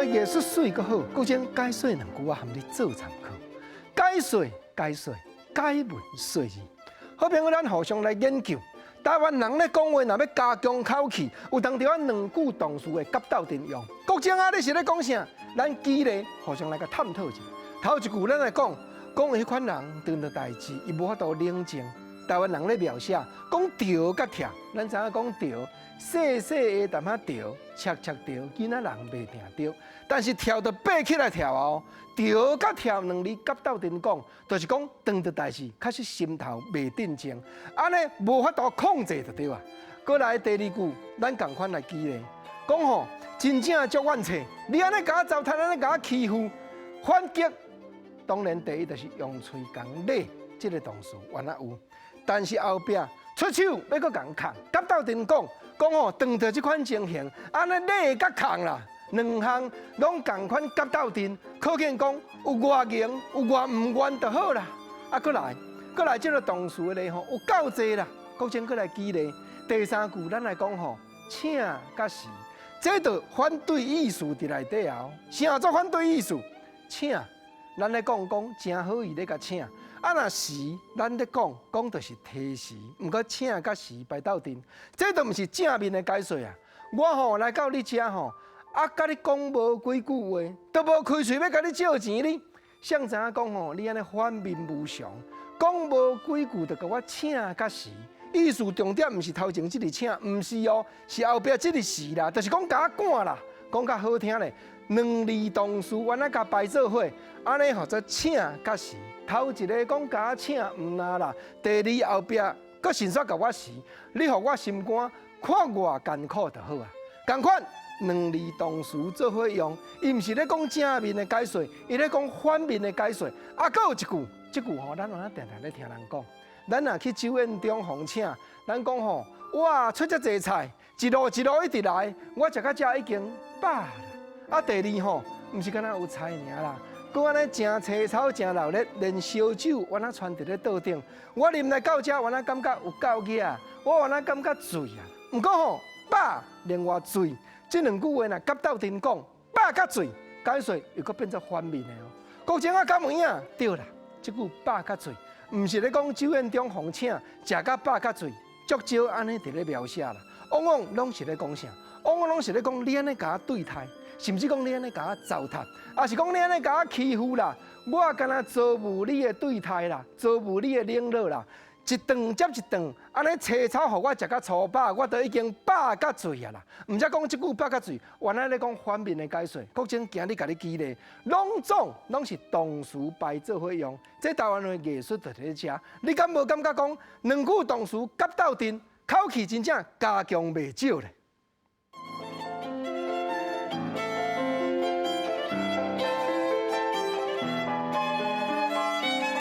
話藝術媠閣好，閣將解說兩句我含你做參考。解說解說解文說字，好朋友，咱互相來研究。台灣人咧講話，若欲加強口氣，有當時仔兩句動詞會夾鬥陣用。國政啊，你是咧講啥？咱舉例互相來共探討一下。頭一句咱來講，講彼款人遇著代誌，伊無法度冷靜。台灣人咧描寫，講著佮跳，咱知影講著，細細个淡仔著，赤赤著，囡仔人袂定著。但是跳就爬起來跳哦，著佮跳兩字夾鬥陣講，就是講遇著代誌，確實心頭袂鎮靜，按呢無法度控制就對啊。過來第二句，咱仝款來舉例，講吼，真正足怨氣，你按呢共我糟蹋，按呢共我欺負，反擊。當然第一就是用喙共咧，這個動詞原來有。但是後壁出手欲閣共崁，夾鬥陣講講吼，遇著這款情形，按呢咧佮崁啦，兩項攏仝款夾鬥陣，可見講有偌硬有偌毋願就好啦。啊，閣來閣來，這個動詞的例吼有夠濟啦。閣將閣來舉例，第三句咱來講吼，請佮辭，這就反對意思佇內底哦。啥做反對意思？請，咱咧講講誠好意咧共請。啊，若辭，咱咧講講就是推辭，毋過請佮辭排鬥陣，這都毋是正面的解說啊！我吼來到你遮吼，啊，共你講無幾句話，都無開喙欲共你借錢呢。誰知影講吼，你按呢反面無常，講無幾句就共我請佮辭，意思重點毋是頭前這个請，毋是哦，是後壁這个辭啦，就是講共我趕啦，講較好聽咧，兩字動詞原來共排做伙，按呢號做請佮辭。頭一个講共我請毋若啦，第二後壁閣順紲共我辭，你予我心肝看偌艱苦就好啊。仝款兩字動詞做伙用，伊毋是咧講正面的解說，伊咧講反面的解說。啊，閣有一句，這句吼，咱有影定定咧聽人講。咱若去酒宴中予請，咱講吼，哇，出遮濟菜，一路一路一直來，我食到遮已經飽啦。啊，第二吼，毋是干焦有菜爾啦。閣按呢誠青草，誠熱鬧，連燒酒原來傳佇咧桌頂。我啉來到遮，原來感覺有夠額啊！我原來感覺醉啊。毋過吼，飽另外醉，這兩句話若夾鬥陣講，飽佮醉，解說又閣變做反面的哦。國政啊，敢有影？對啦，這句飽佮醉，毋是咧講酒宴中予請，食甲飽佮醉，足少按呢佇咧描寫啦。往往攏是咧講啥？往往攏是咧講你按呢共我對待。甚至講你按呢共我糟蹋，抑是講你按呢共我欺負啦，我敢若遭遇你的對待啦，遭遇你的冷落啦，一頓接一頓，按呢青草予我食甲粗飽，我都已經飽佮醉啊啦。毋才講這句飽佮醉，原來咧講反面的解說。國政今日共你舉例，攏總攏是動詞排做伙用，這台灣話藝術就佇咧遮。你敢無感覺講兩句動詞夾鬥陣，口氣真正加強袂少咧？